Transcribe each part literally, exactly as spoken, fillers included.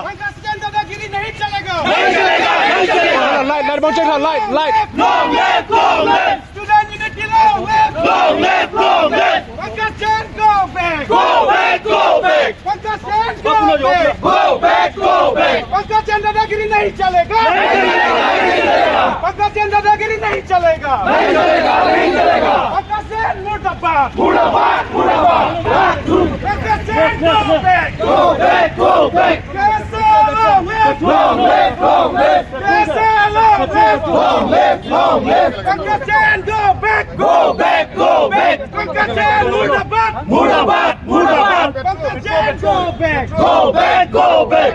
पंकज जैन दादागिरी नहीं चलेगा। नहीं चलेगा, नहीं चलेगा। Light, light, bong chek, light, light. Long live, long live. Student unity long live. Long live, long live. Pankaj Jain go back. Go back, go back. Pankaj Jain go back. Go back, go back. Pankaj जैन दादागिरी नहीं चलेगा। नहीं चलेगा, नहीं चलेगा। पंकज जैन दादागिरी नहीं चलेगा। नहीं चलेगा, नहीं चलेगा। पंकज जैन मुर्दाबाद। मुर्दाबाद, मुर्दाबाद। पंकज Jain go back. Go back, go back. कैसे long live? Long live, long live. कैसे long live? Long live, long live. Pankaj Jain go back. Go back, go back. Pankaj जैन मुर्दाबाद। मुर्दाबाद, मुर्दाबाद। पंकज Jain go back. Go back, go back.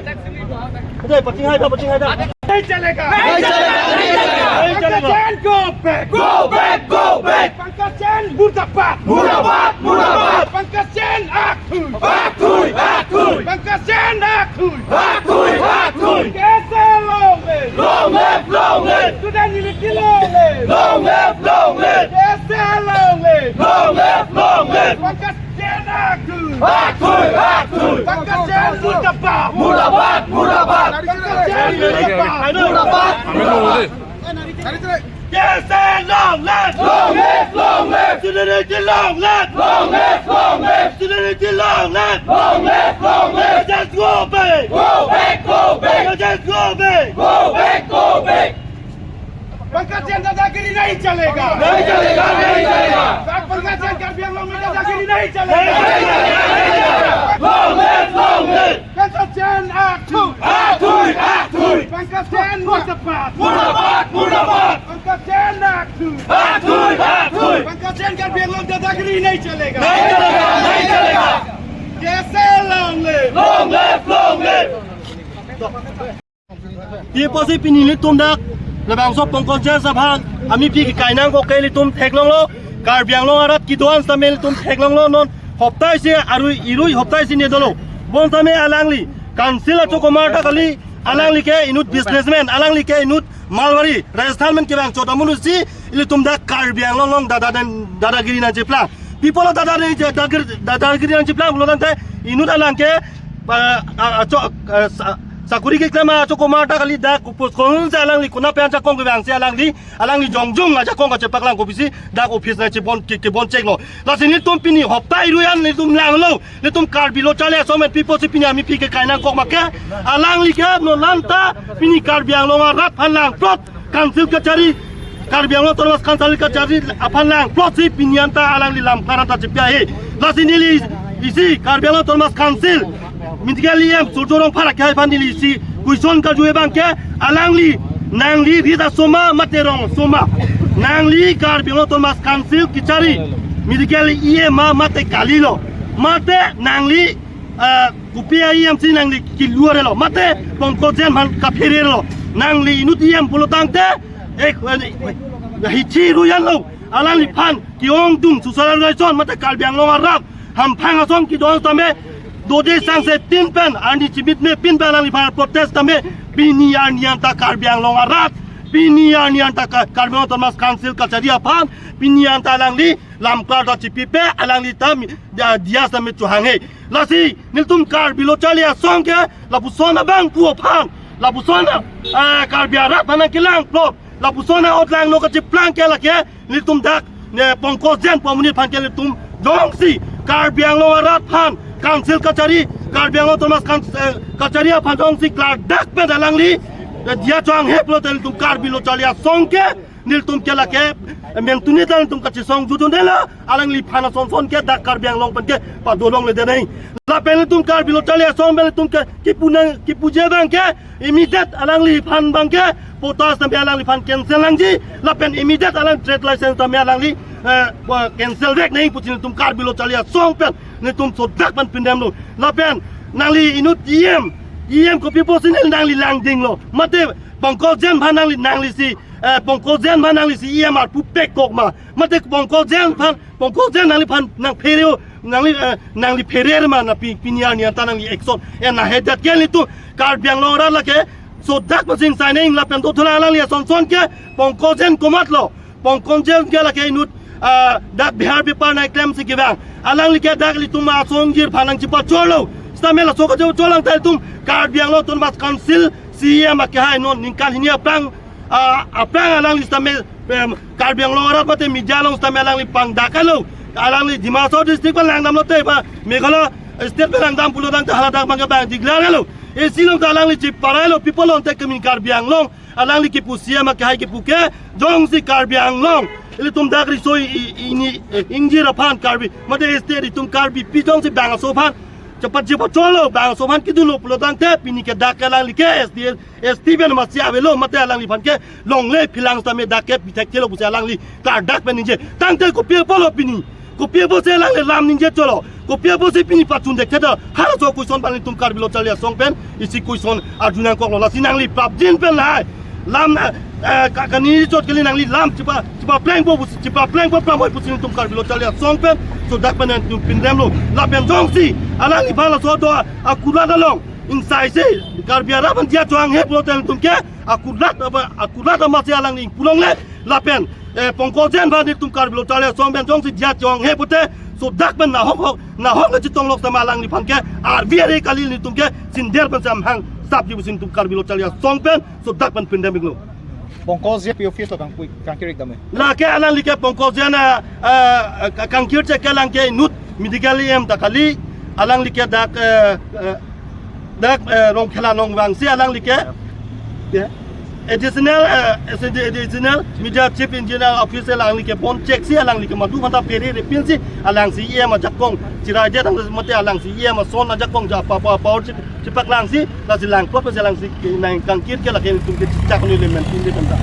नहीं चलेगा। नहीं चलेगा, नहीं चलेगा। पंकज Jain go back. Go back, go back. Pankaj जैन मुर्दाबाद। मुर्दाबाद, मुर्दाबाद। पंकज जैन आखुई। आखुई, आखुई। पंकज जैन आखुई। आखुई, आखुई। कैसे long live? Long live, long live. Student unity long live. Long live, long live. कैसे long live? Long live, long live. Pankaj जैन आखुई। आखुई, आखुई। पंकज जैन मुर्दाबाद। मुर्दाबाद, मुर्दाबाद। पंकज जैन मुर्दाबाद। मुर्दाबाद। कैसे long live? Long live, long live. Student unity long live. Long live, long live. Student unity long live. Long live, long live. Just go back. Go back, go back. Just go back. Go back, go back. Pankaj जैन दादागिरी नहीं चलेगा। नहीं चलेगा, नहीं चलेगा। पंकज जैन कार्बी आंगलोंग में दादागिरी नहीं चलेगा। नहीं चलेगा, नहीं चलेगा। Long live, long live. Pankaj जैन आखुई। आखुई, आखुई। पंकज जैन मुर्दाबाद। मुर्दाबाद, मुर्दाबाद। पंकज जैन आखुई। आखुई, आखुई। पंकज जैन कार्बी आंगलोंग दादागिरी नहीं चलेगा। नहीं चलेगा, नहीं चलेगा। कैसे long live? Long live, long live. Pi apotsi pini ilitum dak labangso Pankaj Jain aphan amephi kekai nangkok ke ilitum theklonglo, Karbi Anglong arat kedo-an sitame ilitum theklonglo, non hopta isi arui irui hopta isi ne dolo. Bonsitame alangli council achokomar ta kali, alangli ke inut businessman, alangli ke inut Marwari, Rajasthan pen kevang chot amonit si ilitum dak Karbi Anglong along dada dan dadagiri nangcheplang. Pi apotlo dada dan dadagiri, dadagiri nangcheplang pulo tangte inut alang ke, ah, ah, acho-, ah, sa-, sakori keklem achokomar ta kali, dak kopos kong si alangli konat pen ajakong kevang si alangli, alangli jongjong ajakong kachepaklang kopisi dak office nangchebon ke, kebon cheklo. Lasi nelitum pini hopta irui an nelitum langlo. Nelitum Karbi Lo Charli Asong pen pi apotsi pini amephi kekai nangkok ma ke, alangli ke non lanta pini Karbi Anglong arat aphan langplot, council kachari, Karbi Anglong Autonomous Council kachari aphan langplot si pini anta alangli lam karanta chepi ahe. Lasi neli isi Karbi Anglong Autonomous Council Medical E M Surjya Rongphar akhai aphan neli isi question karju abang ke, alangli, nangli rit aso ma mate rong aso ma? Nangli Karbi Anglong Autonomous Council kachari Medical E M ma mate kalilo? Mate nangli, ah, kopi a-E M si nangli keluar lo? Mate Pankaj Jain aphan kaphere lo? Nangli inut E M pulo tangte, eh, eh, eh, hichi ruyan lo. Alangliphan ke-ongdung social organization mate Karbi Anglong arat hamphang ason kedo-an sitame dode sangse tin pen, arni chimit me pin pen alangliphan protest tame pini arni anta Karbi Anglong arat, pini arni anta Ka-, Karbi Anglong Autonomous Council kachari aphan pini anta alangli lam karta chepipe, alangli ta mi-, dia, dia sitame chohanghe. Lasi nelitum Karbi Lo Charli Asong ke lapuson abang pu aphan, lapuson, eh, Karbi arat aphan nangkelangplot, lapuson a-otlang no kacheplang ke lake nelitum dak, ne, Pankaj Jain pu amonit aphan ke nelitum jongsi Karbi Anglong arat aphan council kachari, Karbi Anglong Autonomous Coun-, eh, kachari aphan jongsi klardak pen alangli, eh, dia chohanghe pulote nelitum Karbi Lo Charli Asong ke, nelitum ke lake, eh, mengtuni ta nelitum kachesong jujun dela, alangliphan ason son ke dak Karbi Anglong pen ke padolongle de nai. Lapen nelitum Karbi Lo Charli Asong pen nelitum ke kipu nang, kipuji abang ke, immediate alangliphan abang ke patta sitame alangliphan cancel nangji, lapen immediate alang trade license sitame alangli, eh, cancel vek nai pusi nelitum Karbi Lo Charli Asong pen nelitum sodak pen pindamlo. Lapen nangli inut E M, E M kopi apotsi nangli langdinglo? Mate Pankaj Jain aphan nangli, nangli si, eh, Pankaj Jain aphan nangli si E M arpu pekok ma? Mate Pankaj Jain aphan, Pankaj Jain nangliphan nangphere, nangli, eh, nangli phere ma na pi-, pini arni anta nangli action en ahedet ke nelitum Karbi Anglong arat lake sodak pen sing signing lapen dothulang alangli ason son ke Pankaj Jain komatlo? Pankaj Jain ke lake inut, ah, dak Bihar bepar nangklemsi kevang. Alangli ke dak ilitum asong jir aphan nangchepachorlo. Sitame laso kachechok lang ta itum Karbi Anglong Autonomous Council C E M akehai non ningkan hini aphrang, ah, aphrang alangli sitame, em, Karbi Anglong arat mate media along sitame alangli pangdak-etlo. Alangli Dima Hasao district pen langdamlote ba Meghalaya state pen langdam pulo tangte hala dak abang ke bang declare-etlo. Isi along ta alangli chiparailo, people along te kemin Karbi Anglong. Alangli kipu, C E M akehai kipu ke, jongsi Karbi Anglong ilitum dak riso i-, i-, ini, eh, ingjir aphan Karbi mate state itum Karbipi jongsi bang aso aphan chepat chepat cholo, bang aso aphan kedunlo pulo tangte pini ke dak ke alangli ke S D, S T pen masi avelo mate alangliphan ke longle philang sitame dak ke pithekthelo pusi alangli klardak pen ningje. Tangte kopi apotlo pini? Kopi apotsi alangli lam ningje cholo? Kopi apotsi pini pachun dekthekthe? Halaso question abang itum Karbi Lo Charli Asong pen isi question arju nangkoklo. Lasi nangli prapjin pen lahai lam na, eh, ka-, kaningje chot kali, nangli lam chepa, chepaplengpo pusi, chepaplengpo pramoi pusi itum Karbi Lo Charli Asong pen so dak pen itum pindamlo. Lapen jongsi alangliphan laso do akulat along ingsaisi Karbi arat aphan diya chevanghe pulote itum ke akulat apa, akulat amatsi alangli ingpu longle. Lapen, eh, Pankaj Jain aphan itum Karbi Lo Charli Asong pen jongsi diya chevanghe pulote so dak pen nahok hok, nahok le chetong lok sitame alangliphan ke arvi are kali, itum ke sinder pen samhang sapji pusi itum Karbi Lo Charli Asong pen so dak pen pindam iklo. Pankaj Jain pi office lo kangpui, kangkir-ik dam-e? Lake alangli ke Pankaj Jain, ah, ah, ka-, kangkir chek ke alang ke inut medical E M ta kali, alangli ke dak, eh, eh, dak, eh, Rongkhela along vangsi alangli ke, ya, additional, eh, additional media chief engineer office alangli ke bon cheksi alangli ke madu mata pere repinsi alangsi E M ajakong chiraidet ang mate alangsi E M ason ajakong ja pa pa power chip chipaklangsi, lasi langplot pensi alangsi ke nang kangkir ke lake itum ke chak ni le men tin de kan ta.